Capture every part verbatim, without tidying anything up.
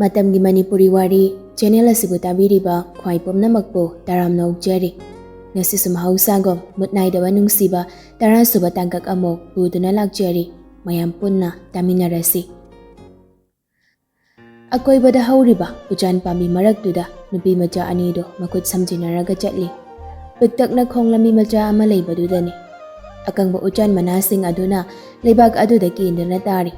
ꯃꯇꯝꯒꯤ ꯃꯅꯤꯄꯨꯔꯤ ꯋꯥꯔꯤ ꯆꯦꯅꯦꯜ ꯑꯁꯤꯕꯨ ꯇꯥꯕꯤꯔꯤꯕ ꯈ꯭ꯋꯥꯏ ꯄꯨꯝꯅꯃꯛꯄꯨ ꯇꯔꯥꯝꯅ ꯑꯣꯛꯆꯔꯤ꯫ ꯉꯁꯤꯁꯨ ꯃꯍꯧꯁꯥꯒꯨꯝ ꯃꯨꯠ ꯅꯥꯏꯗꯕ ꯅꯨꯡꯁꯤꯕ ꯇꯔꯥꯁꯨꯕ ꯇꯥꯡꯀꯛ ꯑꯃꯨꯛ ꯄꯨꯗꯨꯅ ꯂꯥꯛꯆꯔꯤ꯫ ꯃꯌꯥꯝ ꯄꯨꯟꯅ ꯇꯥꯃꯤꯟꯅꯔꯁꯤ꯫ ꯑꯀꯣꯏꯕꯗ ꯍꯧꯔꯤꯕ ꯎꯆꯥꯟ ꯄꯥꯝꯕꯤ ꯃꯔꯛꯇꯨꯗ ꯅꯨꯄꯤ ꯃꯆꯥ ꯑꯅꯤꯗꯣ ꯃꯈꯨꯠ ꯁꯝꯖꯤꯟꯅꯔꯒ ꯆꯠꯂꯤ꯫ ꯄꯤꯛꯇꯛꯅ ꯈꯣꯡ ꯂꯝꯕꯤ ꯃꯆꯥ ꯑꯃ ꯂꯩꯕꯗꯨꯗꯅꯤ꯫ ꯑꯀꯪꯕ ꯎꯆꯥꯟ ꯃꯅꯥꯁꯤꯡ ꯑꯗꯨꯅ ꯂꯩꯕꯥꯛ ꯑꯗꯨꯗ ꯀꯦꯟꯗꯨꯅ ꯇꯥꯔꯤ꯫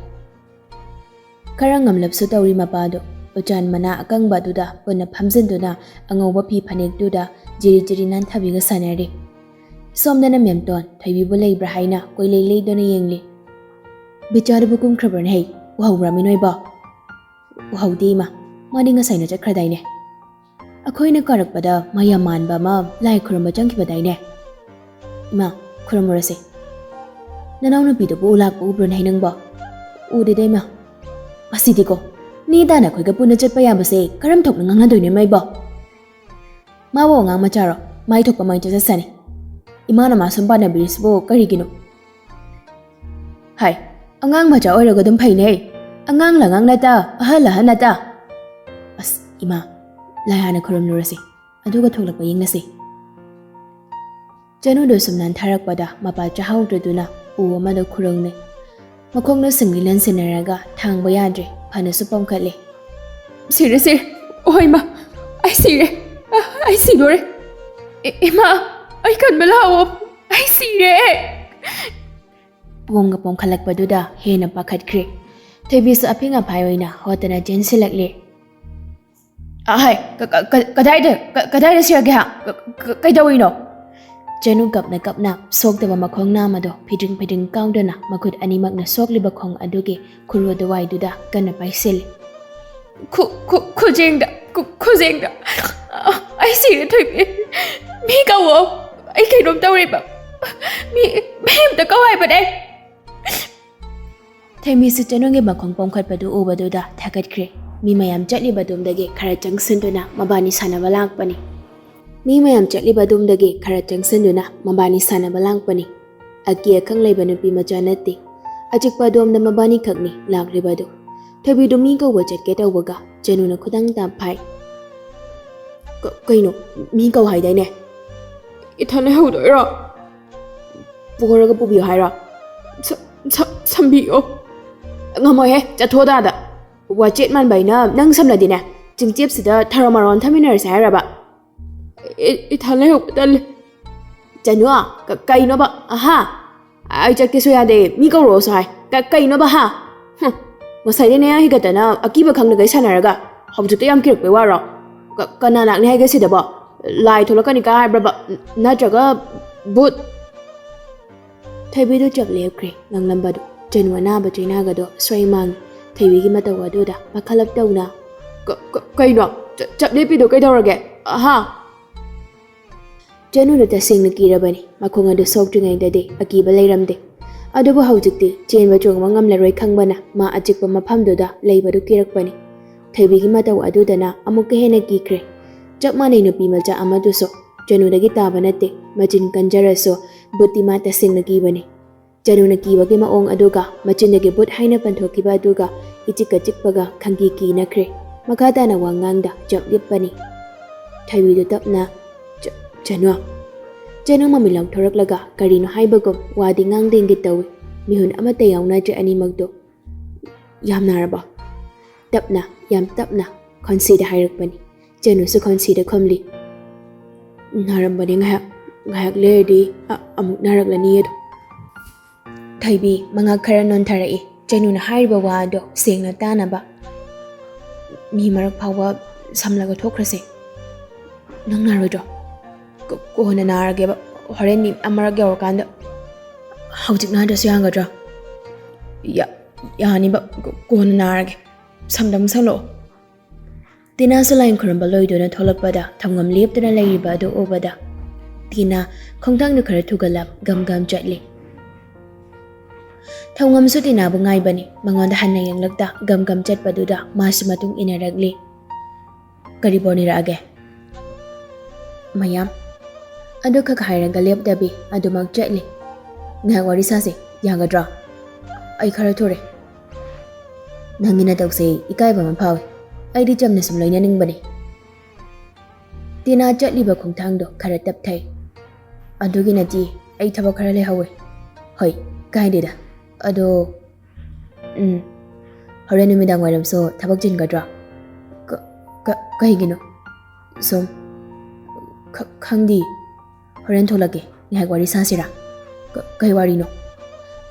ꯈꯔ ꯉꯝꯂꯞꯁꯨ ꯇꯧꯔꯤ ꯃꯄꯥꯗꯣ꯫ ꯎꯆꯥꯟ ꯃꯅꯥ ꯑꯀꯪꯕ ꯑꯗꯨꯗ ꯄꯨꯟꯅ ꯐꯝꯖꯤꯟꯗꯨꯅ ꯑꯉꯧꯕ ꯐꯤ ꯐꯅꯦꯛꯇꯨꯗ ꯖꯤꯔꯤ ꯖꯤꯔꯤ ꯅꯥꯟꯊꯕꯤꯒ ꯁꯥꯟꯅꯔꯤ꯫ ꯁꯣꯝꯗꯅ ꯃꯦꯝꯇꯣꯟ ꯊꯣꯏꯕꯤꯕꯨ ꯂꯩꯕ꯭ꯔꯥ ꯍꯥꯏꯅ ꯀꯣꯏꯂꯩ ꯂꯩꯗꯨꯅ ꯌꯦꯡꯂꯤ꯫ "ꯕꯤꯆꯥꯗꯨꯕꯨ ꯀꯨꯝꯈ꯭ꯔꯕ꯭ꯔꯅꯦ ꯍꯩ? ꯎꯍꯧꯕ꯭ꯔꯃꯤ ꯅꯣꯏꯕꯣ?" "ꯎꯍꯧꯗꯦ ꯏꯃꯥ, ꯃꯥꯗꯤ ꯉꯁꯥꯏꯅ ꯆꯠꯈ꯭ꯔꯗꯥꯏꯅꯦ?" "ꯑꯩꯈꯣꯏꯅ ꯀꯥꯔꯛꯄꯗ ꯃꯥ ꯌꯥꯝ ꯃꯥꯟꯕ ꯑꯃ ꯂꯥꯏ ꯈꯨꯔꯨꯝꯕ ꯆꯪꯈꯤꯕꯗꯥꯏꯅꯦ?" "ꯏꯃꯥ, ꯈꯨꯔꯨꯝꯃꯨꯔꯁꯦ꯫ ꯅꯅꯥꯎꯅꯨꯄꯤꯗꯨꯕꯨ ꯂꯥꯛꯄ ꯎꯕ꯭ꯔꯣꯅꯦ ꯍꯩ ꯅꯪꯕꯣ?" "ꯎꯗꯦꯗ ꯏꯃꯥ꯫ ꯃꯁꯤꯗꯤꯀꯣ, ꯅꯦ ꯇꯥꯅ ꯑꯩꯈꯣꯏꯒ ꯄꯨꯟꯅ ꯆꯠꯄ ꯌꯥꯕꯁꯦ ꯀꯔꯝ ꯊꯣꯛꯅ ꯉꯥꯡꯅꯗꯣꯏꯅꯣ ꯏꯃꯥ ꯏꯕꯣ? ꯃꯥꯕꯨ ꯑꯉꯥꯡ ꯃꯆꯥꯔꯣ? ꯃꯥꯏ ꯊꯣꯛꯄ ꯃꯥꯏ ꯆꯠꯆꯁꯅꯤ꯫ ꯏꯃꯥꯅ ꯃꯥ ꯁꯨꯝ ꯄꯥꯟꯅꯕꯤꯔꯤꯁꯤꯕꯨ ꯀꯔꯤꯒꯤꯅꯣ?" "ꯍꯥꯏ, ꯑꯉꯥꯡ ꯃꯆꯥ ꯑꯣꯏꯔꯒ ꯑꯗꯨꯝ ꯐꯩꯅꯦ꯫ ꯑꯉꯥꯡ ꯂꯉꯥꯡ ꯅꯠꯇ, ꯑꯍꯜ ꯑꯍꯜ ꯅꯠꯇ꯫ ꯑꯁ, ꯏꯃꯥ, ꯂꯥꯏ ꯍꯥꯟꯅ ꯈꯨꯔꯨꯝꯂꯨꯔꯁꯤ, ꯑꯗꯨꯒ ꯊꯣꯛꯂꯛꯄ ꯌꯦꯡꯅꯁꯤ꯫" ꯆꯅꯨꯗꯣ ꯁꯨꯝ ꯅꯥꯟꯊꯔꯛꯄꯗ ꯃꯄꯥ ꯆꯥꯍꯧꯗ꯭ꯔꯗꯨꯅ ꯎ ꯑꯃꯗ ꯈꯨꯔꯨꯝꯃꯤ꯫ ꯃꯈꯣꯡꯅ ꯁꯤꯡꯂꯤ ꯂꯟꯁꯤꯟꯅꯔꯒ ꯊꯥꯡꯕ ꯌꯥꯗ꯭ꯔꯦ, ꯐꯅꯁꯨ ꯄꯣꯝꯈꯠꯂꯦ꯫ "ꯁꯤꯔꯦ, ꯁꯤꯔꯦ꯫ ꯑꯣ ꯏꯃꯥ, ꯑꯩ ꯁꯤꯔꯦ꯫ ꯑ, ꯑꯩ ꯁꯤꯗꯣꯔꯦ꯫ ꯏ-, ꯏꯃꯥ, ꯑꯩ ꯀꯟꯕ ꯂꯥꯛꯑꯣ꯫ ꯑꯩ ꯁꯤꯔꯦ!" ꯄꯣꯝꯒ ꯄꯣꯝꯈꯠꯂꯛꯄꯗꯨꯗ ꯍꯦꯟꯅ ꯄꯥꯈꯠꯈ꯭ꯔꯦ꯫ ꯊꯣꯏꯕꯤꯁꯨ ꯑꯐꯤꯡ ꯑꯐꯥꯏ ꯑꯣꯏꯅ ꯍꯣꯠꯇꯅ ꯆꯦꯟꯁꯤꯜꯂꯛꯂꯦ꯫ "ꯑꯍꯩ, ꯀ-, ꯀ-, ꯀ-, ꯀꯗꯥꯏꯗ, ꯀ-, ꯀꯗꯥꯏꯗ ꯁꯤꯔꯒꯦ ꯍꯥ? ꯀ-, ꯀ-, ꯀꯩꯗꯧꯔꯤꯅꯣ?" ꯆꯅꯨ ꯀꯞꯅ ꯀꯞꯅ ꯁꯣꯛꯇꯕ ꯃꯈꯣꯡ ꯅꯥꯝꯃꯗꯣ ꯐꯤꯗ꯭ꯔꯤꯡ ꯐꯤꯗ꯭ꯔꯤꯡ ꯀꯥꯎꯗꯅ ꯃꯈꯨꯠ ꯑꯅꯤꯃꯛꯅ ꯁꯣꯛꯂꯤꯕ ꯈꯣꯡ ꯑꯗꯨꯒꯤ ꯈꯨꯔꯨ ꯑꯗꯨꯋꯥꯏꯗꯨꯗ ꯀꯟꯅ ꯄꯥꯏꯁꯤꯜꯂꯤ꯫ "ꯈꯨ-, ꯈꯨ-, ꯈꯨꯖꯦꯡꯗ, ꯈꯨ-, ꯈꯨꯖꯦꯡꯗ꯫ ꯑ, ꯑꯩ ꯁꯤꯔꯦ ꯊꯣꯏꯕꯤ꯫ ꯃꯤ ꯀꯧꯋꯣ꯫ ꯑꯩ ꯀꯩꯅꯣꯝ ꯇꯧꯔꯦꯕ꯫ ꯃꯤ, ꯃꯤ ꯑꯝꯇ ꯀꯧ ꯍꯥꯏꯕꯅꯦ꯫" ꯊꯣꯏꯕꯤꯁꯨ ꯆꯅꯨꯒꯤ ꯃꯈꯣꯡ ꯄꯣꯝꯈꯠꯄꯗꯨ ꯎꯕꯗꯨꯗ ꯊꯥꯒꯠꯈ꯭ꯔꯦ꯫ ꯃꯤ ꯃꯌꯥꯝ ꯆꯠꯂꯤꯕꯗꯨꯝꯗꯒꯤ ꯈꯔ ꯆꯪꯁꯤꯟꯗꯨꯅ ꯃꯕꯥꯅꯤ ꯁꯥꯟꯅꯕ ꯂꯥꯛꯄꯅꯤ꯫ ꯃꯤ ꯃꯌꯥꯝ ꯆꯠꯂꯤꯕꯗꯨꯝꯗꯒꯤ ꯈꯔ ꯆꯪꯁꯤꯟꯗꯨꯅ ꯃꯕꯥꯅꯤ ꯁꯥꯟꯅꯕ ꯂꯥꯛꯄꯅꯤ꯫ ꯑꯀꯤ ꯑꯈꯪ ꯂꯩꯕ ꯅꯨꯄꯤ ꯃꯆꯥ ꯅꯠꯇꯦ꯫ ꯑꯆꯤꯛꯄ ꯑꯗꯣꯝꯗ ꯃꯕꯥꯅꯤ ꯈꯛꯅꯤ ꯂꯥꯛꯂꯤꯕꯗꯨ꯫ ꯊꯣꯏꯕꯤꯗꯨ ꯃꯤ ꯀꯧꯕ ꯆꯠꯀꯦ ꯇꯧꯕꯒ ꯆꯅꯨꯅ ꯈꯨꯗꯪ ꯇꯥꯞ ꯐꯥꯏ꯫ "ꯀ-, ꯀꯩꯅꯣ? ꯃꯤ ꯀꯧ ꯍꯥꯏꯗꯥꯏꯅꯦ?" "ꯏꯊꯟ ꯂꯩꯍꯧꯗꯣꯏꯔꯣ? ꯄꯣꯔꯒ ꯄꯨꯕꯤꯌꯨ ꯍꯥꯏꯔꯣ?" "ꯁ-, ꯁ-, ꯁꯝꯕꯤꯌꯣ꯫" "ꯉꯝꯃꯣꯏꯍꯦ, ꯆꯠꯊꯣꯛꯑꯣ ꯑꯥꯗ꯫ ꯋꯥꯆꯦꯠ ꯃꯥꯟꯕ ꯑꯩꯅ ꯅꯪ ꯁꯝꯂꯗꯤꯅꯦ, ꯆꯤꯡꯆꯦꯞꯁꯤꯗ ꯊꯔꯣ ꯃꯔꯣꯟ ꯊꯝꯃꯤꯟꯅꯔꯁꯦ ꯍꯥꯏꯔꯕ?" "ꯏ-, ꯏꯊꯟ ꯂꯩꯍꯧꯕ ꯇꯜꯂꯦ꯫" "ꯆꯅꯨ, ꯀ-, ꯀꯩꯅꯣꯕ? ꯑꯍꯥ? ꯑꯩ ꯆꯠꯀꯦꯁꯨ ꯌꯥꯗꯦ, ꯃꯤ ꯀꯧꯔꯛꯑꯣꯁꯨ ꯍꯥꯏ꯫ ꯀ-, ꯀꯩꯅꯣꯕ, ꯍꯥ? ꯍꯨꯝ, ꯉꯁꯥꯏꯗꯩ ꯅꯌꯥ ꯍꯤꯒꯠꯇꯅ ꯑꯀꯤꯕ ꯈꯪꯗꯒꯩ ꯁꯥꯟꯅꯔꯒ ꯍꯧꯖꯤꯛꯇ ꯌꯥꯝ ꯀꯤꯔꯛꯄꯩ ꯋꯥꯔꯣ? ꯀ-, ꯀꯅꯥ ꯂꯥꯛꯅꯤ ꯍꯥꯏꯒꯦ ꯁꯤꯗꯕꯣ? ꯂꯥꯏ ꯊꯣꯛꯂꯛꯀꯅꯤ ꯀ ꯍꯥꯏꯕ꯭ꯔꯕ? ꯅꯠꯇ꯭ꯔꯒ ꯚꯨꯠ?" ꯊꯣꯏꯕꯤꯗꯨ ꯆꯞ ꯂꯦꯞꯈ꯭ꯔꯦ꯫ ꯉꯥꯡꯂꯝꯕꯗꯨ ꯆꯅꯨ ꯑꯅꯥꯕ ꯆꯩꯅꯥꯒꯗꯣ ꯁ꯭ꯋꯥꯏ ꯃꯥꯡꯉꯤ꯫ ꯊꯣꯏꯕꯤꯒꯤ ꯃꯇꯧ ꯑꯗꯨꯗ ꯄꯥꯈꯠꯂꯞ ꯇꯧꯅ, "ꯀ-, ꯀ-, ꯀꯩꯅꯣ? ꯆ-, ꯆꯞ ꯂꯦꯞꯄꯤꯗꯣ ꯀꯩꯗꯧꯔꯒꯦ? ꯑꯍꯥ?" ꯆꯅꯨꯗꯨ ꯇꯁꯦꯡꯅ ꯀꯤꯔꯕꯅꯤ꯫ ꯃꯈꯣꯡ ꯑꯗꯨ ꯁꯣꯛꯇ꯭ꯔꯤꯉꯩꯗꯗꯤ ꯑꯀꯤꯕ ꯂꯩꯔꯝꯗꯦ꯫ ꯑꯗꯨꯕꯨ ꯍꯧꯖꯤꯛꯇꯤ ꯆꯦꯟꯕ ꯆꯣꯡꯕ ꯉꯝꯂꯔꯣꯏ ꯈꯪꯕꯅ ꯃꯥ ꯑꯆꯤꯛꯄ ꯃꯐꯝꯗꯨꯗ ꯂꯩꯕꯗꯨ ꯀꯤꯔꯛꯄꯅꯤ꯫ ꯊꯣꯏꯕꯤꯒꯤ ꯃꯇꯧ ꯑꯗꯨꯗꯅ ꯑꯃꯨꯛꯀ ꯍꯦꯟꯅ ꯀꯤꯈ꯭ꯔꯦ꯫ ꯆꯞ ꯃꯥꯟꯅꯩ ꯅꯨꯄꯤ ꯃꯆꯥ ꯑꯃꯗꯨꯁꯨ꯫ ꯆꯅꯨꯗꯒꯤ ꯇꯥꯕ ꯅꯠꯇꯦ꯫ ꯃꯆꯤꯟ ꯀꯟꯖꯔꯁꯨ ꯕꯨꯠꯇꯤ ꯃꯥ ꯇꯁꯦꯡꯅ ꯀꯤꯕꯅꯤ꯫ ꯆꯅꯨꯅ ꯀꯤꯕꯒꯤ ꯃꯑꯣꯡ ꯑꯗꯨꯒ ꯃꯆꯤꯟꯗꯒꯤ ꯕꯨꯠ ꯍꯥꯏꯅ ꯄꯟꯊꯣꯛꯈꯤꯕ ꯑꯗꯨꯒ ꯏꯆꯤꯛꯀ ꯆꯤꯛꯄꯒ ꯈꯪꯀꯤ ꯀꯤꯅꯈ꯭ꯔꯦ꯫ ꯃꯈꯥ ꯇꯥꯅ ꯋꯥ ꯉꯥꯡꯗ ꯆꯞ ꯂꯦꯞꯄꯅꯤ꯫ ꯊꯣꯏꯕꯤꯗꯨ ꯇꯞꯅ, "ꯆ-, ꯆꯅꯨ꯫" ꯆꯅꯨ ꯃꯃꯤꯠ ꯂꯥꯎꯊꯣꯔꯛꯂꯒ ꯀꯔꯤꯅꯣ ꯍꯥꯏꯕꯒꯨꯝ ꯋꯥꯗꯤ ꯉꯥꯡꯗꯦ ꯏꯪꯒꯤꯠ ꯇꯧꯏ꯫ ꯃꯤꯍꯨꯟ ꯑꯃꯠꯇ ꯌꯥꯎꯅꯗ꯭ꯔꯦ ꯑꯅꯤꯃꯛꯇꯣ꯫ "ꯌꯥꯝ ꯅꯥꯔꯕꯣ?" ꯇꯞꯅ, ꯌꯥꯝ ꯇꯞꯅ ꯈꯣꯟꯁꯤꯗ ꯍꯥꯏꯔꯛꯄꯅꯤ꯫ ꯆꯅꯨꯁꯨ ꯈꯣꯟꯁꯤꯗ ꯈꯨꯝꯂꯤ꯫ "ꯅꯥꯔꯝꯕꯅꯤ ꯉꯥꯏꯍꯥꯛ, ꯉꯥꯏꯍꯥꯛ ꯂꯩꯔꯗꯤ ꯑ-, ꯑꯃꯨꯛ ꯅꯥꯔꯛꯂꯅꯤ ꯑꯗꯣ꯫" ꯊꯣꯏꯕꯤ ꯃꯉꯛ ꯈꯔ ꯅꯣꯟꯊꯔꯛꯏ꯫ ꯆꯅꯨꯅ ꯍꯥꯏꯔꯤꯕ ꯋꯥ ꯑꯗꯣ ꯁꯦꯡꯅ ꯇꯥꯅꯕ꯫ "ꯃꯤ ꯃꯔꯛ ꯐꯥꯎꯕ ꯁꯝꯂꯒ ꯊꯣꯛꯈ꯭ꯔꯁꯦ꯫ ꯅꯪ ꯅꯥꯔꯣꯏꯗ꯭ꯔꯣ? ꯀ-, ꯀꯣꯟꯅ ꯅꯥꯔꯒꯦꯕ꯫ ꯍꯣꯔꯦꯟ ꯃꯤ ꯑꯃꯔꯛ ꯌꯧꯔꯀꯥꯟꯗ꯫ ꯍꯧꯖꯤꯛ ꯅꯥꯗ꯭ꯔꯁꯨ ꯌꯥꯒꯗ꯭ꯔꯥ?" "ꯌꯥ-, ꯌꯥꯅꯤꯕ꯫ ꯀ-, ꯀꯣꯟꯅ ꯅꯥꯔꯒꯦ꯫ ꯁꯝꯗꯪ ꯁꯝꯂꯛꯑꯣ꯫" ꯇꯤꯅꯥꯁꯨ ꯂꯥꯏ ꯈꯨꯔꯨꯝꯕ ꯂꯣꯏꯗꯨꯅ ꯊꯣꯛꯂꯛꯄꯗ ꯊꯧꯉꯝ ꯂꯦꯞꯇꯨꯅ ꯂꯩꯔꯤꯕ ꯑꯗꯨ ꯎꯕꯗ ꯇꯤꯅꯥ ꯈꯣꯡꯊꯥꯡꯗꯨ ꯈꯔ ꯊꯨꯒꯠꯂꯞ ꯒꯝ ꯒꯝ ꯆꯠꯂꯤ꯫ ꯊꯧꯉꯝꯁꯨ ꯇꯤꯅꯥꯕꯨ ꯉꯥꯏꯕꯅꯤ꯫ ꯃꯉꯣꯟꯗ ꯍꯟꯅ ꯌꯦꯡꯂꯛꯇ ꯒꯝ ꯒꯝ ꯆꯠꯄꯗꯨꯗ ꯃꯥꯁꯨ ꯃꯇꯨꯡ ꯏꯟꯅꯔꯛꯂꯤ꯫ "ꯀꯔꯤ ꯕꯣꯔ ꯅꯤꯔꯛꯑꯒꯦ?" "ꯃꯌꯥꯝ꯫" ꯑꯗꯨꯈꯛ ꯍꯥꯏꯔꯒ ꯂꯦꯞꯇꯕꯤ ꯑꯗꯨꯃꯛ ꯆꯠꯂꯤ꯫ "ꯉꯥꯏꯍꯥꯛ ꯋꯥꯔꯤ ꯁꯥꯁꯦ, ꯌꯥꯒꯗ꯭ꯔꯣ? ꯑꯩ ꯈꯔ ꯊꯨꯔꯦ꯫" "ꯅꯪꯒꯤ ꯅꯇꯧꯁꯦ ꯏꯀꯥꯏꯕ ꯑꯃ ꯐꯥꯎꯏ꯫ ꯑꯩꯗꯤ ꯆꯝꯅ ꯁꯨꯝ ꯂꯣꯏꯅꯅꯤꯡꯕꯅꯤ꯫ ꯇꯤꯅꯥ ꯆꯠꯂꯤꯕ ꯈꯣꯡꯊꯥꯡꯗꯣ ꯈꯔ ꯇꯞꯊꯩ꯫ ꯑꯗꯨꯒꯤ ꯅꯠꯇꯦ, ꯑꯩ ꯊꯕꯛ ꯈꯔ ꯂꯩꯍꯧꯋꯦ꯫ ꯍꯣꯏ, ꯀꯥꯏꯗꯦꯗ꯫ ꯑꯗꯣ, ꯎꯝ, ꯍꯣꯔꯦꯟ ꯅꯨꯃꯤꯗꯥꯡ ꯋꯥꯏꯔꯝꯁꯨ ꯊꯕꯛ ꯆꯤꯟꯒꯗ꯭ꯔꯣ? ꯀ-, ꯀ-, ꯀꯩꯒꯤꯅꯣ? ꯁꯨꯝ, ꯈ-, ꯈꯪꯗꯤ꯫ ꯍꯣꯔꯦꯟ ꯊꯣꯛꯂꯛꯀꯦ, ꯉꯥꯏꯍꯥꯛ ꯋꯥꯔꯤ ꯁꯥꯁꯤꯔꯥ? ꯀ-, ꯀꯩ ꯋꯥꯔꯤꯅꯣ?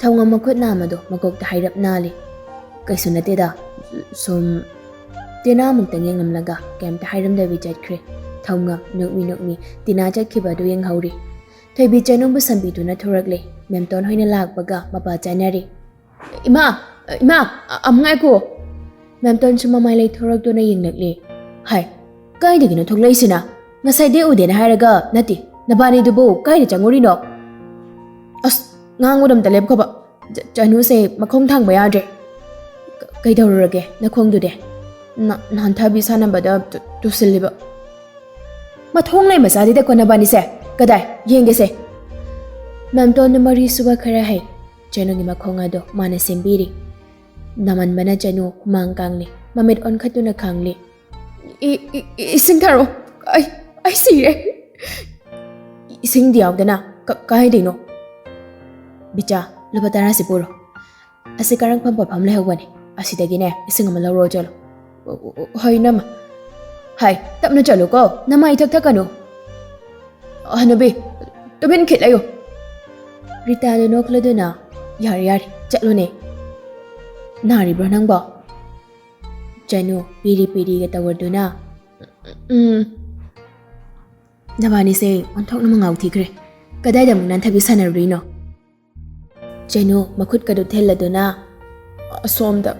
ꯊꯧꯉꯝ ꯃꯈꯨꯠ ꯅꯥꯝꯃꯗꯣ ꯃꯀꯣꯛꯇ ꯍꯥꯏꯔꯞ ꯅꯥꯜꯂꯤ꯫ ꯀꯩꯁꯨ ꯅꯠꯇꯦꯗ, ꯁꯨꯝ꯫ ꯇꯤꯅꯥ ꯑꯃꯨꯛꯇꯪ ꯌꯦꯡꯂꯝꯂꯒ ꯀꯩꯝꯇ ꯍꯥꯏꯔꯝꯗꯕꯤ ꯆꯠꯈ꯭ꯔꯦ꯫ ꯊꯧꯉꯝ ꯅꯣꯛꯃꯤ ꯅꯣꯛꯃꯤ ꯇꯤꯅꯥ ꯆꯠꯈꯤꯕ ꯑꯗꯨ ꯌꯦꯡꯍꯧꯔꯤ꯫ ꯊꯣꯏꯕꯤ ꯆꯅꯨꯕꯨ ꯁꯝꯕꯤꯗꯨꯅ ꯊꯣꯔꯛꯂꯦ꯫ ꯃꯦꯝꯇꯣꯟ ꯍꯣꯏꯅ ꯂꯥꯛꯄꯒ ꯃꯄꯥ ꯆꯥꯅꯔꯦ꯫ "ꯏꯃꯥ, ꯏꯃꯥ, ꯑ-, ꯑꯃꯨꯛ ꯉꯥꯏꯈꯣ!" ꯃꯦꯝꯇꯣꯟꯁꯨ ꯃꯃꯥꯏ ꯂꯩꯊꯣꯔꯛꯇꯨꯅ ꯌꯦꯡꯂꯛꯂꯦ꯫ "ꯍꯥꯏ, ꯀꯥꯏꯗꯒꯤꯅꯣ ꯊꯣꯛꯂꯛꯏꯁꯤꯅ? ꯉꯁꯥꯏꯗꯩ ꯎꯗꯦꯅ ꯍꯥꯏꯔꯒ ꯅꯠꯇꯦ, ꯅꯕꯥꯅꯤꯗꯨꯕꯨ ꯀꯥꯏꯗ ꯆꯪꯉꯨꯔꯤꯅꯣ?" "ꯑꯁ, ꯉꯥꯡꯕꯗꯣ ꯑꯝꯇ ꯂꯦꯞꯈꯣꯕ꯫ ꯆ-, ꯆꯅꯨꯁꯦ ꯃꯈꯣꯡ ꯊꯥꯡꯕ ꯌꯥꯗ꯭ꯔꯦ꯫" "ꯀ-, ꯀꯩꯗꯧꯔꯨꯔꯒꯦ ꯅꯈꯣꯡꯗꯨꯗꯤ? ꯅ-, ꯅꯥꯟꯊꯕꯤ ꯁꯥꯟꯅꯕꯗ ꯇꯨ-, ꯇꯨꯁꯤꯜꯂꯤꯕ꯫" "ꯃꯊꯣꯡ ꯂꯩ ꯃꯆꯥꯗꯤꯗꯀꯣ ꯅꯕꯥꯅꯤꯁꯦ꯫ ꯀꯗꯥꯏ, ꯌꯦꯡꯒꯦꯁꯦ꯫" ꯃꯦꯝꯇꯣꯟꯗꯨ ꯃꯔꯤ ꯁꯨꯕ ꯈꯔ ꯍꯩ꯫ ꯆꯅꯨꯒꯤ ꯃꯈꯣꯡ ꯑꯗꯣ ꯃꯥꯅ ꯁꯦꯝꯕꯤꯔꯤ꯫ ꯅꯃꯟꯕꯅ ꯆꯅꯨ ꯍꯨꯃꯥꯡ ꯀꯥꯡꯂꯤ꯫ ꯃꯃꯤꯠ ꯑꯣꯟꯈꯠꯇꯨꯅ ꯈꯥꯡꯂꯤ꯫ "ꯏ-, ꯏ-, ꯏ-, ꯏꯁꯤꯡ ꯊꯥꯔꯛꯑꯣ꯫ ꯑꯩ, ꯑꯩ ꯁꯤꯔꯦ꯫" "ꯏꯁꯤꯡꯗꯤ ꯌꯥꯎꯗꯅ ꯀ-, ꯀꯥꯏꯗꯩꯅꯣ?" "ꯕꯤꯆꯥ, ꯂꯨꯄꯥ ꯇꯔꯥꯁꯤ ꯄꯨꯔꯣ꯫ ꯑꯁꯤ ꯀꯥꯔꯛꯐꯝ ꯄꯣꯠꯐꯝ ꯂꯩꯍꯧꯕꯅꯦ꯫ ꯑꯁꯤꯗꯒꯤꯅꯦ ꯏꯁꯤꯡ ꯑꯃ ꯂꯧꯔꯣ ꯆꯠꯂꯣ꯫" "ꯑꯣ, ꯑꯣ, ꯑꯣ, ꯍꯣꯏ, ꯏꯅꯝꯃ꯫" "ꯍꯥꯏ, ꯇꯞꯅ ꯆꯠꯂꯨꯀꯣ, ꯅꯃꯥꯏ ꯏꯊꯛ ꯊꯛꯀꯅꯨ꯫" "ꯍꯅꯨꯕꯤ, ꯇꯨꯃꯤꯟ ꯈꯤꯠ ꯂꯩꯌꯨ꯫" ꯔꯤꯇꯥꯗꯨ ꯅꯣꯛꯂꯗꯨꯅ, "ꯌꯥꯔꯦ, ꯌꯥꯔꯦ, ꯆꯠꯂꯨꯅꯦ꯫" "ꯅꯥꯔꯤꯕ꯭ꯔꯣ ꯅꯪꯕꯣ?" ꯆꯅꯨ ꯄꯤꯔꯤ ꯄꯤꯔꯤꯒ ꯇꯧꯔꯗꯨꯅ, "ꯎꯝ, ꯅꯕꯥꯅꯤꯁꯦ ꯑꯣꯟꯊꯣꯛꯅ ꯃꯉꯥꯎ ꯊꯤꯈ꯭ꯔꯦ꯫ ꯀꯗꯥꯏꯗ ꯑꯃꯨꯛ ꯅꯥꯟꯊꯕꯤ ꯁꯥꯟꯅꯔꯨꯔꯤꯅꯣ?" ꯆꯅꯨ ꯃꯈꯨꯠꯀꯗꯨ ꯊꯤꯜꯂꯗꯨꯅ, "ꯑꯁꯣꯝꯗ꯫"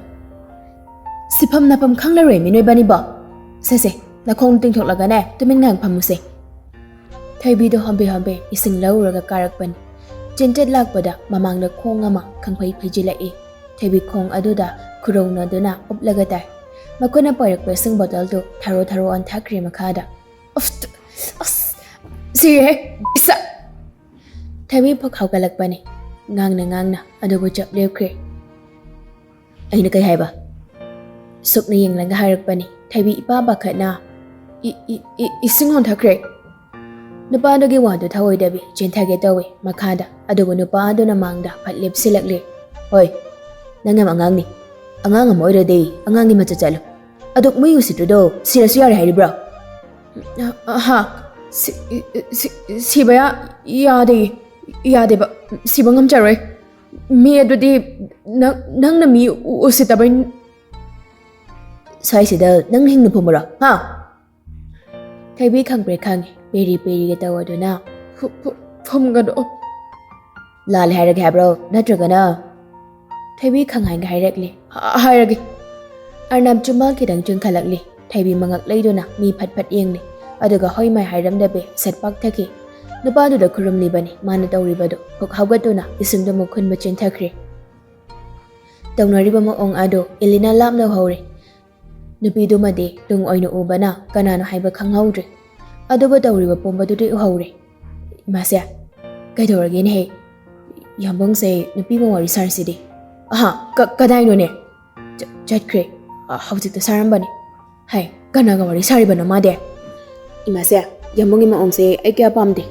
"ꯁꯤꯐꯝ ꯅꯐꯝ ꯈꯪꯂꯔꯣꯏꯃꯤ ꯅꯣꯏꯕꯥꯅꯤꯕꯣ꯫ ꯁꯦ, ꯁꯦ, ꯅꯈꯣꯡ ꯇꯤꯡꯊꯣꯛꯂꯒꯅꯦ ꯇꯨꯃꯤꯟ ꯉꯥꯏꯍꯥꯛ ꯐꯝꯃꯨꯁꯦ꯫" ꯊꯣꯏꯕꯤꯗꯣ ꯍꯣꯝꯕꯦ ꯍꯣꯝꯕꯦ ꯏꯁꯤꯡ ꯂꯧꯔꯨꯔꯒ ꯀꯥꯔꯛꯄꯅꯤ꯫ ꯆꯦꯟꯆꯠ ꯂꯥꯛꯄꯗ ꯃꯃꯥꯡꯗ ꯈꯣꯡ ꯑꯃ ꯈꯪꯐꯩ ꯐꯩꯖꯤꯜꯂꯛꯏ꯫ ꯊꯣꯏꯕꯤ ꯈꯣꯡ ꯑꯗꯨꯗ ꯈꯨꯔꯧꯅꯗꯨꯅ ꯎꯞꯂꯒ ꯇꯥꯏ꯫ ꯃꯈꯨꯠꯅ ꯄꯥꯏꯔꯛꯄ ꯏꯁꯤꯡ ꯕꯣꯇꯜꯗꯨ ꯊꯥꯔꯣ ꯊꯥꯔꯣ ꯑꯣꯟꯊꯈ꯭ꯔꯦ ꯃꯈꯥꯗ꯫ "ꯑꯁ, ꯑꯁ, ꯁꯤꯔꯦꯍꯦ, ꯏꯁ!" ꯊꯣꯏꯕꯤ ꯐꯛ ꯍꯧꯒꯠꯂꯛꯄꯅꯤ꯫ ꯉꯥꯡꯅ ꯉꯥꯡꯅ ꯑꯗꯨꯕꯨ ꯆꯞ ꯂꯦꯞꯈ꯭ꯔꯦ꯫ "ꯑꯩꯅ ꯀꯩ ꯍꯥꯏꯕ?" ꯁꯨꯛꯅ ꯌꯦꯡꯂꯒ ꯍꯥꯏꯔꯛꯄꯅꯤ꯫ ꯊꯣꯏꯕꯤ ꯏꯄꯥ ꯄꯥꯈꯠꯅ, "ꯏ-, ꯏ-, ꯏ-, ꯏꯁꯤꯡ ꯑꯣꯟꯊꯛꯈ꯭ꯔꯦ!" ꯅꯨꯄꯥꯗꯨꯒꯤ ꯋꯥꯗꯨ ꯊꯧꯑꯣꯏꯗꯕꯤ ꯆꯦꯟꯊꯒꯦ ꯇꯧꯏ ꯃꯈꯥꯗ, ꯑꯗꯨꯕꯨ ꯅꯨꯄꯥ ꯑꯗꯨꯅ ꯃꯥꯡꯗ ꯐꯠ ꯂꯦꯞꯁꯤꯜꯂꯛꯂꯦ꯫ "ꯍꯣꯏ, ꯅꯪ ꯌꯥꯝ ꯑꯉꯥꯡꯅꯤ꯫ ꯑꯉꯥꯡ ꯑꯃ ꯑꯣꯏꯔꯗꯤ ꯑꯉꯥꯡꯒꯤ ꯃꯆꯠ ꯆꯠꯂꯨ꯫ ꯑꯗꯨꯛ ꯃꯤ ꯎꯁꯤꯠꯇ꯭ꯔꯤꯗꯣ ꯁꯤꯔꯁꯨ ꯌꯥꯔꯦ ꯍꯥꯏꯔꯤꯕ꯭ꯔꯣ?" "ꯑ-, ꯑꯍꯥ, ꯁꯤ-, ꯁꯤ-, ꯁꯤꯕ ꯌꯥ-, ꯌꯥꯗꯦ, ꯌꯥꯗꯦꯕ, ꯁꯤꯕ ꯉꯝꯖꯔꯣꯏ꯫ ꯃꯤ ꯑꯗꯨꯗꯤ ꯅꯪ, ꯅꯪꯅ ꯃꯤ ꯎ-, ꯎꯁꯤꯠꯇꯕꯩ꯫ ꯁ꯭ꯋꯥꯏꯁꯤꯗ ꯅꯪꯅ ꯍꯤꯡꯅ ꯐꯨꯝꯃꯨꯔꯣ, ꯍꯥ?" ꯊꯣꯏꯕꯤ ꯈꯪꯄ꯭ꯔꯦꯛ ꯈꯪꯉꯤ, ꯄꯦꯔꯤ ꯄꯦꯔꯤꯒ ꯇꯧꯗꯨꯅ꯫ "ꯐꯨ-, ꯐꯨ-, ꯐꯨꯝꯒꯅꯨ꯫ ꯂꯥꯜꯂꯦ ꯍꯥꯏꯔꯒꯦ ꯍꯥꯏꯕ꯭ꯔꯣ, ꯅꯠꯇ꯭ꯔꯒꯅ?" ꯊꯣꯏꯕꯤ ꯈꯪꯍꯥꯏꯒ ꯍꯥꯏꯔꯛꯂꯤ꯫ "ꯍ-, ꯍꯥꯏꯔꯒꯦ꯫" ꯑꯔꯅꯕ ꯆꯤꯝꯕꯥꯜ ꯈꯤꯇꯪ ꯆꯤꯡꯈꯠꯂꯛꯂꯤ꯫ ꯊꯣꯏꯕꯤ ꯃꯉꯛ ꯂꯩꯗꯨꯅ ꯃꯤ ꯐꯠ ꯐꯠ ꯌꯦꯡꯂꯤ꯫ ꯑꯗꯨꯒ ꯍꯣꯏ ꯃꯥꯏ ꯍꯥꯏꯔꯝꯗꯕꯤ ꯁꯠ ꯄꯥꯛ ꯊꯛꯈꯤ꯫ ꯅꯨꯄꯥꯗꯨꯗ ꯈꯨꯔꯨꯝꯂꯤꯕꯅꯤ ꯃꯥꯅ ꯇꯧꯔꯤꯕꯗꯨ꯫ ꯄꯨꯛ ꯍꯧꯒꯠꯇꯨꯅ ꯏꯁꯤꯡꯗꯨ ꯃꯨꯛ ꯈꯨꯟꯕ ꯆꯦꯟꯊꯈ꯭ꯔꯦ꯫ ꯇꯧꯅꯔꯤꯕ ꯃꯑꯣꯡ ꯑꯗꯨ ꯏꯂꯤꯅꯥ ꯂꯥꯞꯅ ꯎꯍꯧꯔꯦ꯫ ꯅꯨꯄꯤꯗꯨꯃꯗꯤ ꯇꯨꯡ ꯑꯣꯏꯅ ꯎꯕꯅ ꯀꯅꯥꯅꯣ ꯍꯥꯏꯕ ꯈꯪꯍꯧꯗ꯭ꯔꯦ꯫ ꯑꯗꯨꯕꯨ ꯇꯧꯔꯤꯕ ꯄꯨꯝꯕꯗꯨꯗꯤ ꯎꯍꯧꯔꯦ꯫ "ꯏꯃꯥꯁꯦ, ꯀꯩꯗꯧꯔꯒꯦꯅꯦꯍꯦ? ꯌꯥꯝꯕꯨꯡꯁꯦ ꯅꯨꯄꯤ ꯑꯃ ꯋꯥꯔꯤ ꯁꯥꯔꯤꯁꯤꯗꯤ꯫" "ꯑꯍꯥ, ꯀ-, ꯀꯗꯥꯏꯅꯣꯅꯦ?" "ꯆ-, ꯆꯠꯈ꯭ꯔꯦ꯫ ꯑ, ꯍꯧꯖꯤꯛꯇ ꯁꯥꯔꯝꯕꯅꯦ꯫" "ꯍꯥꯏ, ꯀꯅꯥꯒ ꯋꯥꯔꯤ ꯁꯥꯔꯤꯕꯅꯣ ꯃꯥꯗꯤ?" "ꯏꯃꯥꯁꯦ, ꯌꯥꯝꯕꯨꯡꯒꯤ ꯃꯑꯣꯡꯁꯦ ꯑꯩ ꯀꯌꯥ ꯄꯥꯝꯗꯦ꯫"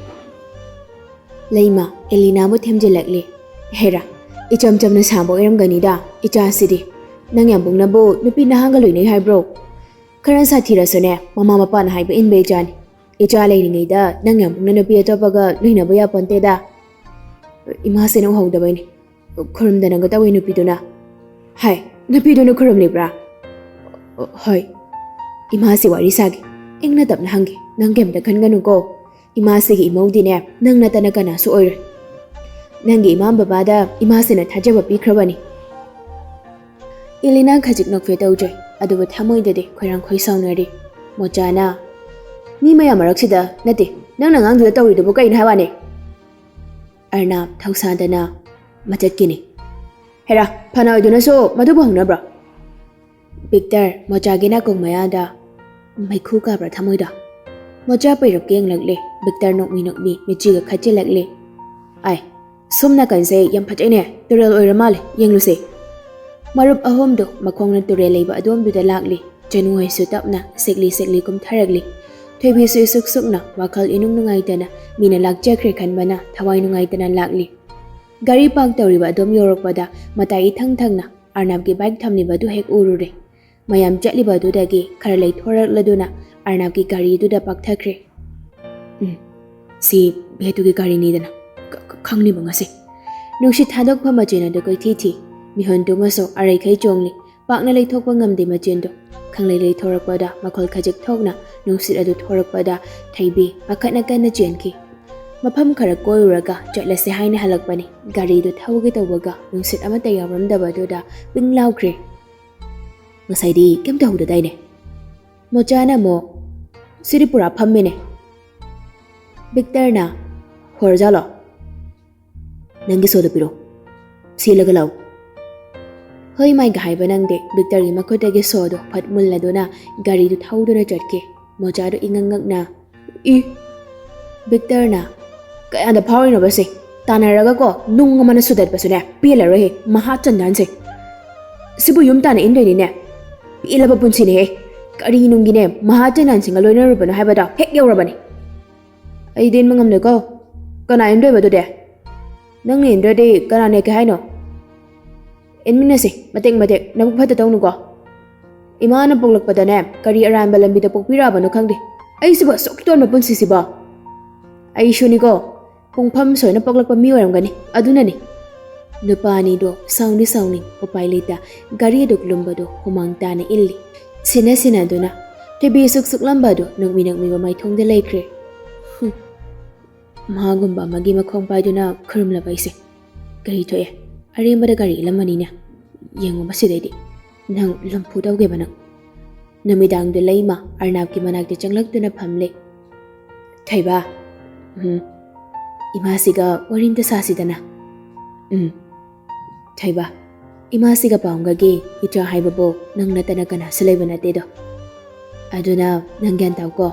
ꯂꯩꯃ, ꯑꯦꯂꯤꯅꯥꯕꯨ ꯊꯦꯝꯖꯤꯜꯂꯛꯂꯤ꯫ "ꯍꯦꯔꯥ, ꯏꯆꯝ ꯆꯝꯅ ꯁꯥꯕ ꯑꯣꯏꯔꯝꯒꯅꯤꯗ, ꯏꯆꯥꯁꯤꯗꯤ꯫ ꯅꯪ ꯌꯥꯝꯕꯨꯡꯅꯕꯨ ꯅꯨꯄꯤ ꯅꯍꯥꯒ ꯂꯣꯏꯅꯩ ꯍꯥꯏꯕ꯭ꯔꯣ? ꯈꯔ ꯁꯥꯊꯤꯔꯁꯨꯅꯦ, ꯃꯃꯥ ꯃꯄꯥꯅ ꯍꯥꯏꯕ ꯏꯟꯕ ꯏꯆꯥꯅꯤ꯫ ꯏꯆꯥ ꯂꯩꯔꯤꯉꯩꯗ ꯅꯪ ꯌꯥꯝꯕꯨꯡꯅ ꯅꯨꯄꯤ ꯑꯇꯣꯞꯄꯒ ꯂꯣꯏꯅꯕ ꯌꯥꯄꯣꯟꯇꯦꯗ꯫" "ꯏꯃꯥꯁꯤꯅ ꯎꯍꯧꯗꯕꯩꯅꯦ꯫ ꯈꯨꯔꯨꯝꯗꯅꯒ ꯇꯧꯏ ꯅꯨꯄꯤꯗꯨꯅ꯫" "ꯍꯥꯏ, ꯅꯨꯄꯤꯗꯨꯅ ꯈꯨꯔꯨꯝꯂꯤꯕ꯭ꯔꯥ?" "ꯍꯣꯏ꯫" "ꯏꯃꯥꯁꯤ ꯋꯥꯔꯤ ꯁꯥꯒꯦ꯫ ꯏꯪꯅ ꯇꯞꯅ ꯍꯪꯒꯦ꯫ ꯅꯪ ꯀꯩꯝꯇ ꯈꯟꯒꯅꯨꯀꯣ꯫ ꯏꯃꯥꯁꯤꯒꯤ ꯏꯃꯧꯗꯤꯅꯦ, ꯅꯪ ꯅꯠꯇꯅ ꯀꯅꯥꯁꯨ ꯑꯣꯏꯔꯣꯏ꯫ ꯅꯪꯒꯤ ꯏꯃꯥ ꯕꯕꯥꯗ ꯏꯃꯥꯁꯤꯅ ꯊꯥꯖꯕ ꯄꯤꯈ꯭ꯔꯕꯅꯤ꯫" ꯏꯂꯤꯅꯥ ꯈꯖꯤꯛ ꯅꯣꯛꯐꯦ ꯇꯧꯗ꯭ꯔꯦ, ꯑꯗꯨꯕꯨ ꯊꯃꯣꯏꯗꯗꯤ ꯈꯣꯏꯔꯥꯡ ꯈꯣꯏ ꯁꯥꯎꯅꯔꯤ꯫ ꯃꯣꯆꯥꯅ, "ꯃꯤ ꯃꯌꯥꯝ ꯃꯔꯛꯁꯤꯗ ꯅꯠꯇꯦ, ꯅꯪꯅ ꯑꯉꯥꯡꯗꯨꯗ ꯇꯧꯔꯤꯗꯨꯕꯨ ꯀꯩꯅꯣ ꯍꯥꯏ ꯋꯥꯅꯦ?" ꯑꯔꯅꯥꯕ ꯊꯧꯁꯥꯗꯅ, "ꯃꯆꯠꯀꯤꯅꯤ꯫ ꯍꯦꯔꯥ, ꯐꯅ ꯑꯣꯏꯗꯨꯅꯁꯨ ꯃꯗꯨꯕꯨ ꯍꯧꯅꯕ꯭ꯔꯣ?" ꯕꯤꯛꯇꯔ ꯃꯣꯆꯥꯒꯤ ꯅꯥꯀꯣꯡ ꯃꯌꯥꯗ ꯃꯩꯈꯨ ꯀꯥꯕ꯭ꯔꯥ ꯊꯃꯣꯏꯗ? ꯃꯣꯆꯥ ꯄꯩꯔꯞ ꯌꯦꯡꯂꯛꯂꯦ꯫ ꯕꯤꯛꯇꯔ ꯅꯣꯛꯃꯤ ꯅꯣꯛꯃꯤ ꯃꯤꯠꯆꯤꯒ ꯈꯠꯆꯤꯜꯂꯛꯂꯦ꯫ "ꯑꯥꯏ, ꯁꯣꯝ ꯅꯥꯀꯟꯁꯦ ꯌꯥꯝ ꯐꯖꯩꯅꯦ, ꯇꯨꯔꯦꯜ ꯑꯣꯏꯔ ꯃꯥꯜꯂꯦ, ꯌꯦꯡꯂꯨꯁꯦ꯫" ꯃꯔꯨꯞ ꯑꯍꯨꯝꯗꯨ ꯃꯈꯣꯡꯅ ꯇꯨꯔꯦꯜ ꯂꯩꯕ ꯑꯗꯣꯝꯗꯨꯗ ꯂꯥꯛꯂꯤ꯫ ꯆꯅꯨ ꯍꯣꯏꯁꯨ ꯇꯞꯅ ꯁꯦꯛꯂꯤ ꯁꯦꯛꯂꯤ ꯀꯨꯝꯊꯔꯛꯂꯤ꯫ ꯊꯣꯏꯕꯤꯁꯨ ꯏꯁꯨꯛ ꯁꯨꯛꯅ ꯋꯥꯈꯜ ꯏꯅꯨꯡ ꯅꯨꯡꯉꯥꯏꯇꯅ ꯃꯤꯅ ꯂꯥꯛꯆꯈ꯭ꯔꯦ ꯈꯟꯕꯅ ꯊꯋꯥꯏ ꯅꯨꯡꯉꯥꯏꯇꯅ ꯂꯥꯛꯂꯤ꯫ ꯒꯥꯔꯤ ꯄꯥꯔꯛ ꯇꯧꯔꯤꯕ ꯑꯗꯨꯝ ꯌꯧꯔꯛꯄꯗ ꯃꯇꯥꯏ ꯏꯊꯪ ꯊꯪꯅ ꯑꯔꯅꯕꯀꯤ ꯕꯥꯏꯛ ꯊꯝꯂꯤꯕ ꯑꯗꯨ ꯍꯦꯛ ꯎꯔꯨꯔꯦ꯫ ꯃꯌꯥꯝ ꯆꯠꯂꯤꯕ ꯑꯗꯨꯗꯒꯤ ꯈꯔ ꯂꯩꯊꯣꯔꯛꯂꯗꯨꯅ ꯑꯔꯅꯕꯀꯤ ꯒꯥꯔꯤꯗꯨꯗ ꯄꯥꯛꯊꯈ꯭ꯔꯦ꯫ "ꯎꯝ, ꯁꯤ ꯚꯦꯇꯨꯒꯤ ꯒꯥꯔꯤꯅꯤꯗꯅ꯫ ꯈ-, ꯈ-, ꯈꯪꯂꯤꯕ ꯉꯁꯤ?" ꯅꯨꯡꯁꯤꯠ ꯊꯥꯗꯣꯛꯐꯝ ꯃꯆꯤꯟ ꯑꯗꯨ ꯀꯣꯏꯊꯤ ꯊꯤ꯫ ꯃꯤꯍꯨꯟ ꯇꯨꯝꯃꯁꯨ ꯑꯔꯩꯈꯩ ꯆꯣꯡꯂꯤ꯫ ꯄꯥꯛꯅ ꯂꯩꯊꯣꯛꯄ ꯉꯝꯗꯦ ꯃꯆꯤꯟꯗꯨ꯫ ꯈꯪꯂꯩ ꯂꯩꯊꯣꯔꯛꯄꯗ ꯃꯈꯣꯜ ꯈꯖꯤꯛ ꯊꯣꯛꯅ ꯅꯨꯡꯁꯤꯠ ꯑꯗꯨ ꯊꯣꯔꯛꯄꯗ ꯊꯩꯕꯤ ꯄꯥꯈꯠꯅ ꯀꯟꯅ ꯆꯦꯟꯈꯤ꯫ ꯃꯐꯝ ꯈꯔ ꯀꯣꯏꯔꯨꯔꯒ ꯆꯠꯂꯁꯦ ꯍꯥꯏꯅ ꯍꯜꯂꯛꯄꯅꯤ꯫ ꯒꯥꯔꯤꯗꯨ ꯊꯧꯒꯦ ꯇꯧꯕꯒ ꯅꯨꯡꯁꯤꯠ ꯑꯃꯠꯇ ꯌꯥꯎꯔꯝꯗꯕꯗꯨꯗ ꯄꯤꯡ ꯂꯥꯎꯈ꯭ꯔꯦ꯫ "ꯉꯁꯥꯏꯗꯤ ꯀꯩꯝ ꯇꯧꯍꯧꯗꯗꯥꯏꯅꯦ?" ꯃꯣꯆꯥꯅ ꯑꯃꯨꯛ, "ꯁꯤꯗꯤ ꯄꯨꯔꯥ ꯐꯝꯃꯤꯅꯦ꯫ ꯚꯤꯛꯇꯔꯅ, ꯍꯣꯔꯖꯥꯠꯂꯣ? ꯅꯪꯒꯤ ꯁꯣꯗꯣ ꯄꯤꯔꯛꯑꯣ꯫ ꯁꯤꯜꯂꯒ ꯂꯥꯛꯎ꯫" ꯍꯣꯏ ꯃꯥꯏꯒ ꯍꯥꯏꯕ ꯅꯪꯗꯦ꯫ ꯚꯤꯛꯇꯔꯒꯤ ꯃꯈꯨꯠꯇꯒꯤ ꯁꯣꯗꯣ ꯐꯠ ꯃꯨꯜꯂꯗꯨꯅ ꯒꯥꯔꯤꯗꯨ ꯊꯧꯗꯨꯅ ꯆꯠꯈꯤ꯫ ꯃꯣꯆꯥꯗꯨ ꯏꯉꯛ ꯉꯛꯅ, "ꯏ!" ꯚꯤꯛꯇꯔꯅ, "ꯀꯌꯥꯗ ꯐꯥꯎꯔꯤꯅꯣꯕ ꯁꯦ? ꯇꯥꯟꯅꯔꯒꯀꯣ ꯅꯨꯡ ꯑꯃꯅ ꯁꯨꯗꯠꯄꯁꯨꯅꯦ ꯄꯦꯜꯂꯔꯣꯏꯍꯦ, ꯃꯍꯥ ꯆꯟꯗꯥꯟꯁꯦ꯫ ꯁꯤꯕꯨ ꯌꯨꯝ ꯇꯥꯟꯅ ꯏꯟꯗꯣꯏꯅꯤꯅꯦ? ꯄꯦꯜꯂꯕ ꯄꯨꯟꯁꯤꯅꯦꯍꯦ꯫ ꯀꯔꯤ ꯅꯨꯡꯒꯤꯅꯦ ꯃꯍꯥ ꯆꯟꯗꯥꯟꯁꯤꯡꯒ ꯂꯣꯏꯅꯔꯨꯕꯅꯣ ꯍꯥꯏꯕꯗꯣ ꯍꯦꯛ ꯌꯧꯔꯕꯅꯤ꯫" "ꯑꯩꯗꯤ ꯏꯟꯕ ꯉꯝꯗꯦꯀꯣ꯫ ꯀꯅꯥ ꯏꯟꯗꯣꯏꯕ ꯑꯗꯨꯗꯤ? ꯅꯪꯅ ꯏꯟꯗ꯭ꯔꯗꯤ ꯀꯅꯥ ꯅꯦꯛꯀꯦ ꯍꯥꯏꯅꯣ?" "ꯏꯟꯃꯤꯟꯅꯁꯤ, ꯃꯇꯦꯛ ꯃꯇꯦꯛ, ꯅꯕꯨꯛ ꯐꯠꯇ ꯇꯧꯅꯨꯀꯣ꯫ ꯏꯃꯥꯅ ꯄꯣꯛꯂꯛꯄꯗꯅꯦ ꯀꯔꯤ ꯑꯔꯥꯟꯕ ꯂꯝꯕꯤꯗ ꯄꯣꯛꯄꯤꯔꯛꯑꯕꯅꯣ ꯈꯪꯗꯦ꯫ ꯑꯩꯁꯤꯕꯨ ꯑꯁꯨꯛ ꯇꯣꯟꯕ ꯄꯨꯟꯁꯤꯁꯤꯕꯣ?" "ꯑꯩꯁꯨꯅꯤꯀꯣ, ꯄꯨꯡꯐꯝ ꯁꯣꯏꯅ ꯄꯣꯛꯂꯛꯄ ꯃꯤ ꯑꯣꯏꯔꯝꯒꯅꯤ, ꯑꯗꯨꯅꯅꯤ꯫" ꯅꯨꯄꯥ ꯑꯅꯤꯗꯣ ꯁꯥꯎꯅꯤ ꯁꯥꯎꯅꯤꯡ ꯎꯄꯥꯏ ꯂꯩꯇ ꯒꯥꯔꯤ ꯑꯗꯨ ꯂꯨꯝꯕꯗꯣ ꯍꯨꯃꯥꯡ ꯇꯥꯅ ꯏꯜꯂꯤ꯫ ꯁꯤꯟꯅ ꯁꯤꯟꯅꯗꯨꯅ ꯊꯣꯏꯕꯤ ꯁꯨꯛ ꯁꯨꯛꯂꯝꯕ ꯑꯗꯨ ꯅꯣꯛꯃꯤ ꯅꯣꯛꯃꯤꯕ ꯃꯥꯏꯊꯣꯡꯗ ꯂꯩꯈ꯭ꯔꯦ꯫ ꯍꯨꯝ꯫ ꯃꯍꯥꯒꯨꯝꯕ ꯑꯃꯒꯤ ꯃꯈꯣꯡ ꯄꯥꯏꯗꯨꯅ ꯈꯨꯔꯨꯝꯂꯕ ꯑꯩꯁꯦ꯫ ꯀꯔꯤ ꯊꯣꯛꯑꯦ? ꯑꯔꯦꯝꯕꯗ ꯒꯥꯔꯤ ꯏꯜꯂꯝꯃꯅꯤꯅꯦ꯫ ꯌꯦꯡꯉꯨ ꯃꯁꯤꯗꯩꯗꯤ꯫ ꯅꯪ ꯂꯝꯐꯨ ꯇꯧꯒꯦꯕ ꯅꯪ꯫ ꯅꯨꯃꯤꯗꯥꯡꯗꯨ ꯂꯩꯃ ꯑꯔꯅꯥꯞꯀꯤ ꯃꯅꯥꯛꯇ ꯆꯪꯂꯛꯇꯨꯅ ꯐꯝꯂꯦ꯫ ꯊꯣꯏꯕ꯫ ꯎꯝ꯫ ꯏꯃꯥꯁꯤꯒ ꯋꯥꯔꯤ ꯑꯝꯇ ꯁꯥꯁꯤꯗꯅ꯫ ꯎꯝ꯫ ꯊꯣꯏꯕ꯫ ꯏꯃꯥꯁꯤꯒ ꯄꯥꯎꯒꯒꯤ ꯏꯆꯥ ꯍꯥꯏꯕꯕꯨ ꯅꯪ ꯅꯠꯇꯅ ꯀꯅꯥꯁꯨ ꯂꯩꯕ ꯅꯠꯇꯦꯗꯣ꯫ ꯑꯗꯨꯅ ꯅꯪ ꯒ꯭ꯌꯥꯟ ꯇꯥꯎꯀꯣ꯫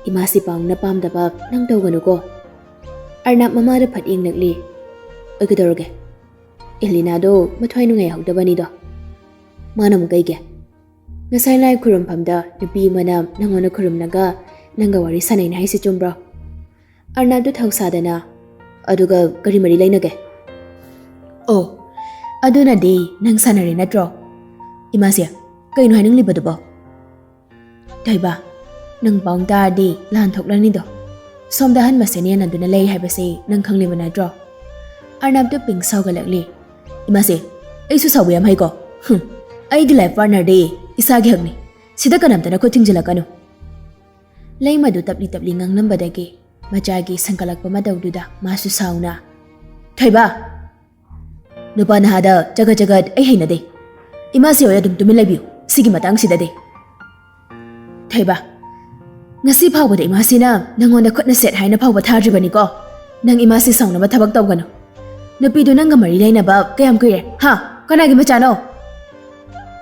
ꯏꯃꯥꯁꯤ ꯄꯥꯎꯅ ꯄꯥꯝꯗꯕ ꯅꯪ ꯇꯧꯒꯅꯨꯀꯣ꯫ ꯑꯔꯅꯥꯞ ꯃꯃꯥꯗ ꯐꯠ ꯌꯦꯡꯂꯛꯂꯤ꯫ ꯑꯣꯏ ꯀꯩꯗꯧꯔꯒꯦ? ꯑꯦꯂꯤꯅꯥꯗꯣ ꯃꯊ꯭ꯋꯥꯏ ꯅꯨꯡꯉꯥꯏꯍꯧꯗꯕꯅꯤꯗꯣ꯫ ꯃꯥꯅ ꯑꯃꯨꯛ ꯀꯩꯒꯤ? ꯉꯁꯥꯏ ꯂꯥꯏ ꯈꯨꯔꯨꯝꯐꯝꯗ ꯅꯨꯄꯤ ꯑꯃꯅ ꯅꯪꯉꯣꯟꯗ ꯈꯨꯔꯨꯝꯂꯒ ꯅꯪꯒ ꯋꯥꯔꯤ ꯁꯥꯟꯅꯩꯅ ꯍꯥꯏꯁꯤ ꯆꯨꯝꯕ꯭ꯔꯣ? ꯑꯔꯅꯥꯞꯇꯨ ꯊꯧꯁꯥꯗꯅ, "ꯑꯗꯨꯒ ꯀꯔꯤ ꯃꯔꯤ ꯂꯩꯅꯒꯦ?" "ꯑꯣ, ꯑꯗꯨꯅꯗꯤ ꯅꯪ ꯁꯥꯟꯅꯔꯦ ꯅꯠꯇ꯭ꯔꯣ?" "ꯏꯃꯥꯁꯦ, ꯀꯩꯅꯣ ꯍꯥꯏꯅꯤꯡꯂꯤꯕꯗꯨꯕꯣ?" "ꯊꯣꯏꯕ, ꯅꯪ ꯄꯥꯎ ꯇꯥꯔꯗꯤ ꯂꯥꯟ ꯊꯣꯛꯂꯅꯤꯗꯣ꯫ ꯁꯣꯝꯗ ꯑꯍꯟ ꯃꯁꯦꯟ ꯌꯦꯟꯅꯗꯨꯅ ꯂꯩ ꯍꯥꯏꯕꯁꯤ ꯅꯪ ꯈꯪꯂꯤꯕ ꯅꯠꯇ꯭ꯔꯣ?" ꯑꯔꯅꯥꯞꯇꯨ ꯄꯤꯡ ꯁꯥꯎꯒꯠꯂꯛꯂꯤ꯫ "ꯏꯃꯥꯁꯦ, ꯑꯩꯁꯨ ꯁꯥꯎꯕ ꯌꯥꯝ ꯍꯩꯀꯣ꯫ ꯍꯨꯝ, ꯑꯩꯒꯤ life partnerꯗꯤ ꯏꯁꯥꯒꯤ ꯍꯛꯅꯤ꯫ ꯁꯤꯗ ꯀꯅꯥꯝꯇꯅ ꯈꯨꯠ ꯊꯤꯡꯖꯤꯜꯂꯛꯀꯅꯨ꯫" ꯂꯩꯃꯗꯨ ꯇꯞꯂꯤ ꯇꯞꯂꯤ ꯉꯥꯡꯂꯝꯕꯗꯒꯤ ꯃꯆꯥꯒꯤ ꯁꯪꯒꯠꯂꯛꯄ ꯃꯇꯧꯗꯨꯗ ꯃꯥꯁꯨ ꯁꯥꯎꯅ, "ꯊꯣꯏꯕ, ꯅꯨꯄꯥ ꯅꯍꯥꯗ ꯆꯒꯠ ꯆꯒꯠ ꯑꯩ ꯍꯩꯅꯗꯦ꯫ ꯏꯃꯥꯁꯤ ꯍꯣꯏ ꯑꯗꯨꯝ ꯇꯨꯃꯤꯟ ꯂꯩꯕꯤꯌꯨ ꯁꯤꯒꯤ ꯃꯇꯥꯡꯁꯤꯗꯗꯤ꯫" "ꯊꯣꯏꯕ, ꯉꯁꯤ ꯐꯥꯎꯕꯗ ꯏꯃꯥꯁꯤꯅ ꯅꯪꯉꯣꯟꯗ ꯈꯨꯠꯅ ꯁꯦꯠ ꯍꯥꯏꯅ ꯐꯥꯎꯕ ꯊꯥꯗ꯭ꯔꯤꯕꯅꯤꯀꯣ꯫ ꯅꯪ ꯏꯃꯥꯁꯤ ꯁꯥꯎꯅꯕ ꯊꯕꯛ ꯇꯧꯒꯅꯨ꯫ ꯅꯨꯄꯤꯗꯨ ꯅꯪꯒ ꯃꯔꯤ ꯂꯩꯅꯕ ꯀꯌꯥꯝ ꯀꯨꯏꯔꯦ? ꯍꯥ? ꯀꯅꯥꯒꯤ ꯃꯆꯥꯅꯣ?"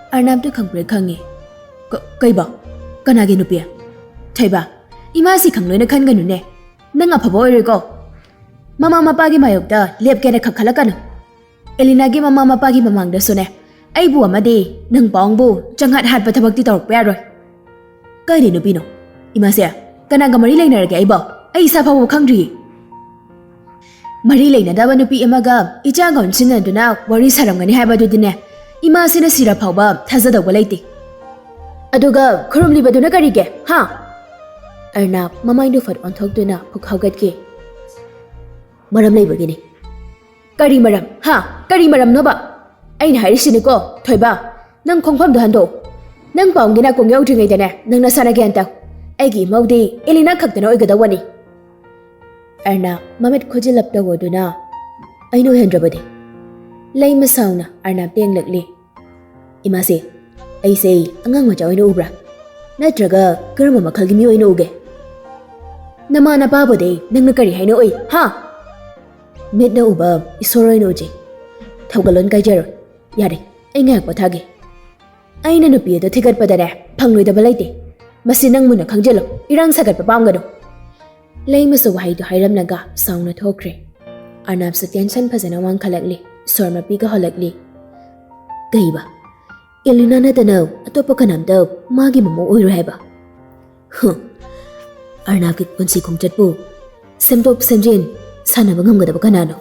ꯑꯔꯅꯥꯞꯇꯨ ꯈꯪꯄ꯭ꯔꯦꯛ ꯈꯪꯉꯤ꯫ "ꯀ-, ꯀꯩꯕꯣ? ꯀꯅꯥꯒꯤ ꯅꯨꯄꯤ?" "ꯊꯣꯏꯕ, ꯏꯃꯥꯁꯤ ꯈꯪꯂꯣꯏꯅ ꯈꯟꯒꯅꯨꯅꯦ꯫ ꯅꯪ ꯑꯐꯕ ꯑꯣꯏꯔꯣꯏꯀꯣ꯫ ꯃꯃꯥ ꯃꯄꯥꯒꯤ ꯃꯥꯌꯣꯛꯇ ꯂꯦꯞꯀꯦꯅ ꯈꯛ ꯈꯜꯂꯛꯀꯅꯨ꯫ ꯑꯦꯂꯤꯅꯥꯒꯤ ꯃꯃꯥ ꯃꯄꯥꯒꯤ ꯃꯃꯥꯡꯗꯁꯨꯅꯦ, ꯑꯩꯕꯨ ꯑꯃꯗꯤ ꯅꯪ ꯄꯥꯎꯡꯕꯨ ꯆꯪꯍꯠ ꯍꯥꯠꯄ ꯊꯕꯛꯇꯤ ꯇꯧꯔꯛꯄ ꯌꯥꯔꯣꯏ꯫" "ꯀꯥꯏꯗꯩ ꯅꯨꯄꯤꯅꯣ? ꯏꯃꯥꯁꯦ, ꯀꯅꯥꯒ ꯃꯔꯤ ꯂꯩꯅꯔꯒꯦ ꯑꯩꯕꯣ? ꯑꯩ ꯏꯁꯥ ꯐꯥꯎꯕ ꯈꯪꯗ꯭ꯔꯤꯌꯦ꯫" "ꯃꯔꯤ ꯂꯩꯅꯗꯕ ꯅꯨꯄꯤ ꯑꯃꯒ ꯏꯆꯥꯒ ꯑꯣꯟꯁꯤꯟꯅꯗꯨꯅ ꯋꯥꯔꯤ ꯁꯥꯔꯝꯒꯅꯤ ꯍꯥꯏꯕꯗꯨꯗꯤꯅꯦ, ꯏꯃꯥꯁꯤꯅ ꯁꯤꯔ ꯐꯥꯎꯕ ꯊꯥꯖꯗꯧꯕ ꯂꯩꯇꯦ꯫ ꯑꯗꯨꯒ ꯈꯨꯔꯨꯝꯂꯤꯕꯗꯨꯅ ꯀꯔꯤꯒꯤ? ꯍꯥ?" ꯑꯔꯅꯥꯞ ꯃꯃꯥꯏꯗꯨ ꯐꯠ ꯑꯣꯟꯊꯣꯛꯇꯨꯅ ꯐꯨꯛ ꯍꯧꯒꯠꯈꯤ꯫ "ꯃꯔꯝ ꯂꯩꯕꯒꯤꯅꯤ꯫" "ꯀꯔꯤ ꯃꯔꯝ? ꯍꯥ? ꯀꯔꯤ ꯃꯔꯝꯅꯣꯕ? ꯑꯩꯅ ꯍꯥꯏꯔꯤꯁꯤꯅꯤꯀꯣ, ꯊꯣꯏꯕ, ꯅꯪ ꯈꯣꯡꯐꯝꯗꯣ ꯍꯟꯗꯣꯛꯎ꯫ ꯅꯪ ꯄꯥꯎꯡꯒꯤ ꯅꯥꯀꯣꯡ ꯌꯧꯗ꯭ꯔꯤꯉꯩꯗꯅꯦ, ꯅꯪ ꯅꯁꯥꯅ ꯒ꯭ꯌꯥꯟ ꯇꯥꯎ꯫ ꯑꯩꯒꯤ ꯏꯃꯧꯗꯤ ꯑꯦꯂꯤꯅꯥ ꯈꯛꯇꯅ ꯑꯣꯏꯒꯗꯧꯕꯅꯤ꯫" ꯑꯔꯅꯥꯞ ꯃꯃꯤꯠ ꯈꯨꯖꯤꯜꯂꯞ ꯇꯧꯗꯨꯅ, "ꯑꯩꯅ ꯑꯣꯏꯍꯟꯗ꯭ꯔꯕꯗꯤ?" ꯂꯩꯃ ꯁꯥꯎꯅ ꯑꯔꯅꯥꯞ ꯌꯦꯡꯂꯛꯂꯤ꯫ "ꯏꯃꯥꯁꯦ, ꯑꯩꯁꯦ ꯑꯉꯥꯡ ꯃꯆꯥ ꯑꯣꯏꯅ ꯎꯕ꯭ꯔꯥ? ꯅꯠꯇ꯭ꯔꯒ ꯀꯔꯝꯕ ꯃꯈꯜꯒꯤ ꯃꯤ ꯑꯣꯏꯅ ꯎꯒꯦ? ꯅꯃꯥ ꯅꯄꯥꯕꯨꯗꯤ ꯅꯪꯅ ꯀꯔꯤ ꯍꯥꯏꯅ ꯎꯏ, ꯍꯥ?" "ꯃꯤꯠꯅ ꯎꯕ ꯏꯁꯣꯔ ꯑꯣꯏꯅ ꯎꯖꯩ꯫ ꯊꯧꯒꯜꯂꯣꯟ ꯀꯥꯏꯖꯔꯣꯏ꯫ ꯌꯥꯔꯦ, ꯑꯩ ꯉꯥꯏꯍꯥꯛ ꯄꯣꯊꯥꯒꯦ꯫ ꯑꯩꯅ ꯅꯨꯄꯤ ꯑꯗꯣ ꯊꯤꯒꯠꯄꯗꯅꯦ, ꯐꯪꯂꯣꯏꯗꯕ ꯂꯩꯇꯦ꯫ ꯃꯁꯤ ꯅꯪ ꯃꯨꯟꯅ ꯈꯪꯖꯤꯜꯂꯨ, ꯏꯔꯥꯡ ꯁꯥꯒꯠꯄ ꯄꯥꯝꯒꯅꯨ꯫" ꯂꯩꯃꯁꯨ ꯋꯥꯍꯩꯗꯨ ꯍꯥꯏꯔꯝꯂꯒ ꯁꯥꯎꯅ ꯊꯣꯛꯈ꯭ꯔꯦ꯫ ꯑꯔꯅꯥꯞꯁꯨ tension ꯐꯖꯅ ꯋꯥꯡꯈꯠꯂꯛꯂꯤ, ꯁꯣꯔ ꯃꯄꯤꯒ ꯍꯣꯜꯂꯛꯂꯤ꯫ "ꯀꯩꯕ? ꯑꯦꯂꯤꯅꯥ ꯅꯠꯇꯅ ꯑꯇꯣꯞꯄ ꯀꯅꯥꯝꯇ ꯃꯥꯒꯤ ꯃꯃꯧ ꯑꯣꯏꯔꯣꯏ ꯍꯥꯏꯕ? ꯍꯨꯝ, ꯑꯔꯅꯥꯕꯀꯤ ꯄꯨꯟꯁꯤ ꯈꯣꯡꯆꯠꯄꯨ ꯁꯦꯝꯗꯣꯛ ꯁꯦꯝꯖꯤꯟ ꯁꯥꯟꯅꯕ ꯉꯝꯒꯗꯕ ꯀꯅꯥꯅꯣ?